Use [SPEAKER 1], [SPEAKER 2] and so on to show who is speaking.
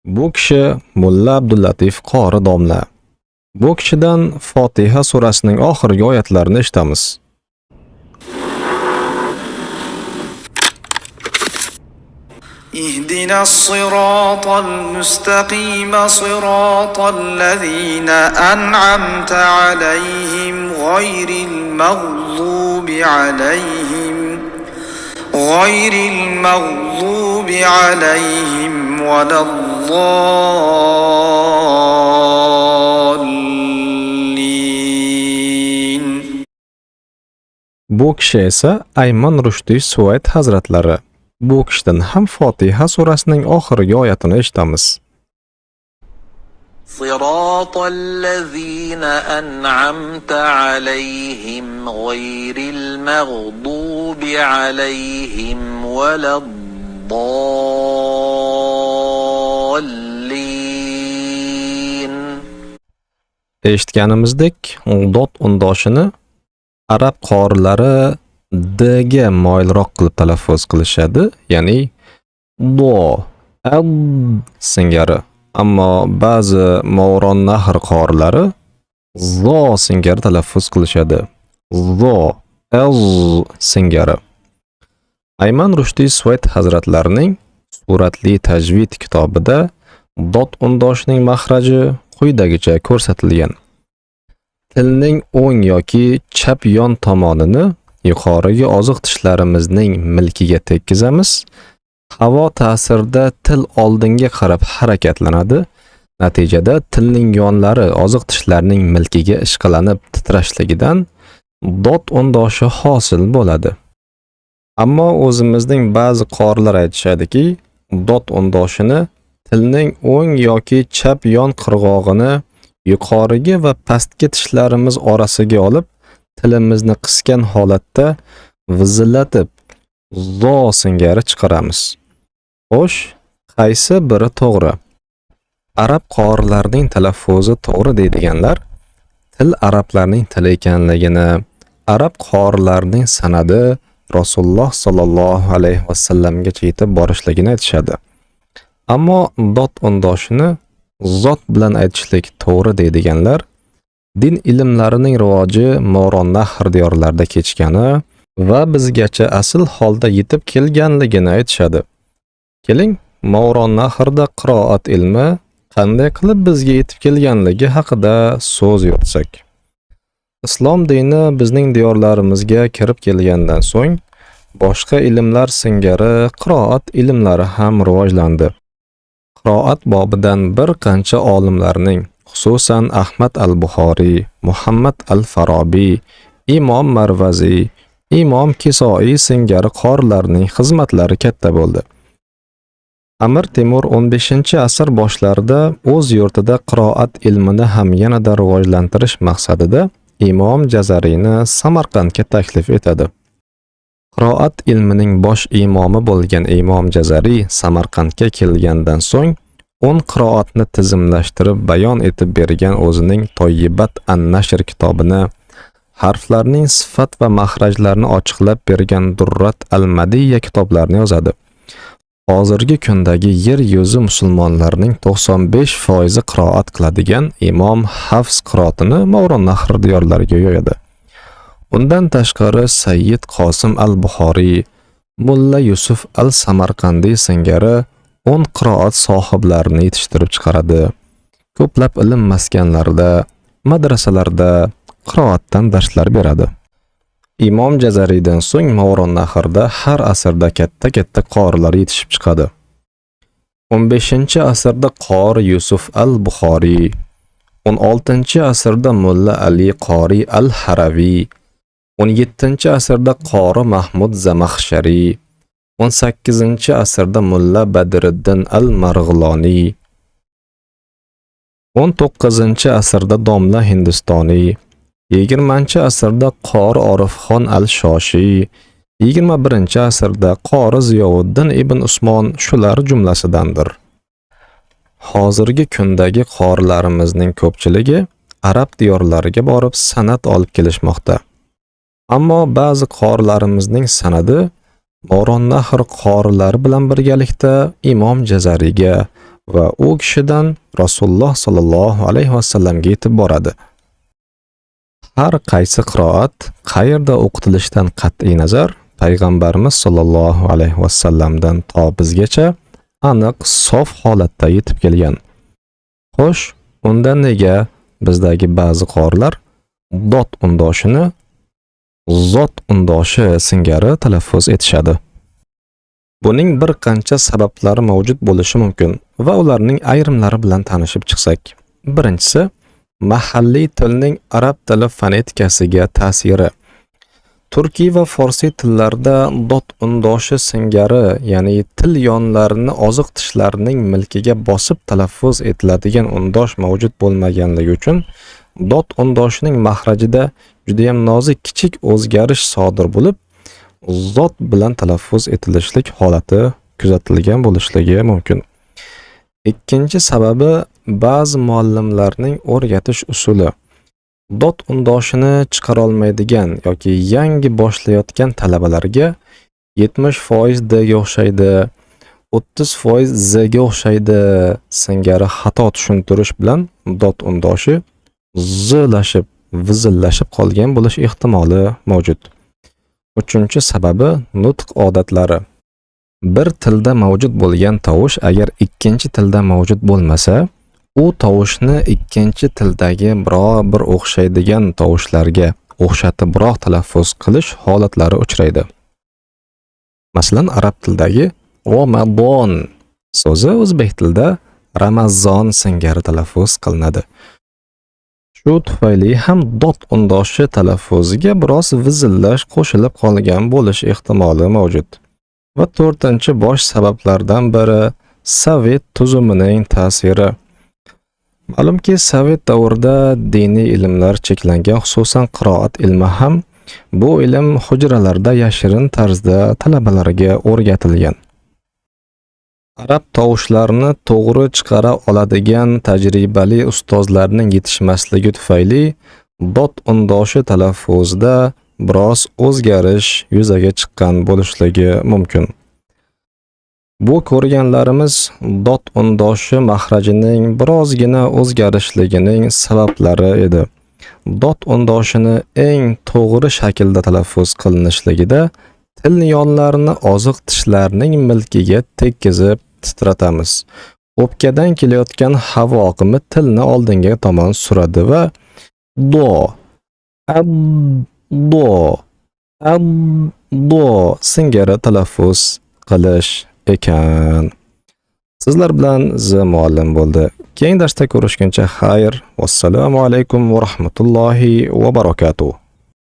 [SPEAKER 1] Bu kishi Mulla Abdullatif qori domla. Bu kishidan Fotiha surasining oxirgi oyatlarini eshitamiz.
[SPEAKER 2] اهدنا الصراط المستقيم صراط الذين أنعمت عليهم غير المغضوب عليهم غير المغضوب عليهم ولا الضالين.
[SPEAKER 1] Bu kishi esa Ayman Rushdiy Suvayd hazratlari. Bu kishidan ham Fotiha surasining oxirgi oyatini eshitamiz.
[SPEAKER 3] صراط الذين أنعمت عليهم غير المغضوب عليهم ولا الضالين.
[SPEAKER 1] Eshitganimizdek, dod undoshini arab qorilari d ga moyilroq qilib talaffuz qilishadi, ya'ni do, ad singari. Ammo ba'zi Movarounnahr qorilari zo singari talaffuz qilishadi. Zo, az singari. Ayman Rushdiy Suvayd hazratlarining Suratli tajvid kitobida dod undoshining mahraji quyidagicha ko'rsatilgan. Tilning o'ng yoki chap yon tomonini yuqorigi oziq tishlarimizning milkiga tekkizamiz. Havo ta'sirida til oldinga qarab harakatlanadi. Natijada tilning yonlari oziq tishlarning milkiga ishqalanib titrashligidan dod undoshi hosil bo'ladi. Ammo o'zimizning ba'zi qorilar aytishadiki, dod undoshini tilning o'ng yoki chap yon qirg'og'ini yuqorigi va pastki tishlarimiz orasiga olib, tilimizni qisgan holatda vizillatib zo singari chiqaramiz. Xo'sh, qaysi biri to'g'ri? Arab qorilarining talaffuzi to'g'ri deydiganlar til arablarning tili ekanligini, arab qorilarining sanadi Rasululloh sallallohu alayhi vasallamgacha yetib borishligini aytishadi. Ammo dod undoshini zot bilan aytishlik to'g'ri deydiganlar din ilmlarining rivoji Movarounnahr diyorlarida kechgani va bizgacha asl holda yetib kelganligini aytishadi. Keling, Movarounnahrda qiroat ilmi qanday qilib bizga yetib kelganligi haqida so'z yuritsak. Islom dini bizning diyorlarimizga kirib kelgandan so'ng boshqa ilmlar singari qiroat ilmlari ham rivojlandi. Qiroat bobidan bir qancha olimlarning, xususan Ahmad al-Buxoriy, Muhammad al-Farobiy, Imom Marvaziy, Imom Kisoiy singari qorilarning xizmatlari katta bo'ldi. Amir Temur 15-asr boshlarida o'z yurtida qiroat ilmini ham yanada rivojlantirish maqsadida Imom Jazariyni Samarqandga taklif etadi. Qiroat ilmining bosh imomi bo'lgan Imom Jazariy Samarqandga kelgandan so'ng 10 qiroatni tizimlashtirib bayon etib bergan o'zining Toyyibat an-Nashr kitobini, harflarning sifat va mahrajlarini ochiqlab bergan Durrat al-Madiyya kitoblarini yozadi. Hozirgi kundagi yer yuzi musulmonlarining 95% qiroat qiladigan Imom Hafs qiroatini Movarounnahr diyorlariga yoyadi. Undan tashqari Sayyid Qosim al-Buxoriy, Mulla Yusuf al-Samarqandiy singari 10 qiroat sohiblarini yetishtirib chiqaradi. Ko'plab ilm maskanlarida, madrasalarda qiroatdan darslar beradi. Imom Jazariydan so'ng Movarounnahrda har asrda katta-katta qorilar yetishib chiqadi. 15-asrda Qori Yusuf al-Buxoriy, 16-asrda Mulla Ali Qori al-Haraviy, 17-asrda Qori Mahmud Zamaxshariy, 18-asrda Mulla Badriddin al-Marg'iloniy, 19-asrda Domla Hindistoniy, 20-asrda Qori Orifxon al-Shoshiy, 21-asrda Qori Ziyovuddin ibn Usmon shular jumlasidandir. Hozirgi kundagi qorilarimizning ko'pchiligi arab diyorlariga borib san'at olib kelishmoqda. Ammo ba'zi qorilarimizning sanadi Movarounnahr qorilari bilan birgalikda Imom Jazariyga Va u kishidan Rasululloh sallallohu alayhi vasallamga yetib boradi. Har qaysi qiroat qayerda o'qitilishidan qat'iy nazar payg'ambarimiz sollallohu alayhi vasallamdan to bizgacha aniq, sof holatda yetib kelgan. Xo'sh, unda nega bizdagi ba'zi qorilar dot undoshini zot undoshi singari talaffuz etishadi? Buning bir qancha sabablari mavjud bo'lishi mumkin va ularning ayrimlari bilan tanishib chiqsak. Birinchisi, mahalliy tilning arab tili fonetikasiga ta'siri. Turkiy va forsiy tillarda dot undoshi singari, ya'ni til yonlarini oziq tishlarning milkiga bosib talaffuz etiladigan undosh mavjud bo'lmaganligi uchun dot undoshining mahrajida judayam nozik, kichik o'zgarish sodir bo'lib, zot bilan talaffuz etilishlik holati kuzatilgan bo'lishligi mumkin. Ikkinchi sababi, ba'zi muallimlarning o'rgatish usuli. Dot undoshini chiqarolmaydigan yoki yangi boshlayotgan talabalarga 70% D ga o'xshaydi, 30% Z ga o'xshaydi singari xato tushuntirish bilan dot undoshi zlashib, vizillashib qolgan bo'lish ehtimoli mavjud. Uchinchi sababi, nutq odatlari. Bir tilda mavjud bo'lgan tovush agar ikkinchi tilda mavjud bo'lmasa, u tovushni ikkinchi tildagi biror bir o'xshaydigan tovushlarga o'xshatibroq talaffuz qilish holatlari uchraydi. Masalan, arab tilidagi Ramazon so'zi o'zbek tilida Ramazon singari talaffuz qilinadi. Shu tufayli ham dot undoshi talaffuziga biroz vizillash qo'shilib qolgan bo'lish ehtimoli mavjud. Va to'rtinchi bosh sabablardan biri, sovet tuzumining ta'siri. Ma'lumki, sovet davrida diniy ilmlar cheklangan, xususan qiroat ilmi ham. Bu ilm hujralarda yashirin tarzda talabalarga o'rgatilgan. Arab tovushlarini to'g'ri chiqara oladigan tajribali ustozlarning yetishmasligi tufayli dot undoshi talaffuzida biroz o'zgarish yuzaga chiqqan bo'lishligi mumkin. Bu ko'rganlarimiz dot undoshi mahrajining birozgina o'zgarishligining sabablari edi. Dot undoshini eng to'g'ri shaklda talaffuz qilinishligida til yonlarini oziq tishlarning milkiga tekkizib titratamiz. O'pkadan kelayotgan havo oqimi tilni oldinga tomon suradi va do, ab, do, ab, do singari talaffuz qilish ekan. Sizlar bilan Z muallim bo'ldi. Keyingi darsda ko'rishguncha xayr. Vassalomu alaykum va rahmatullohi va barakatuh.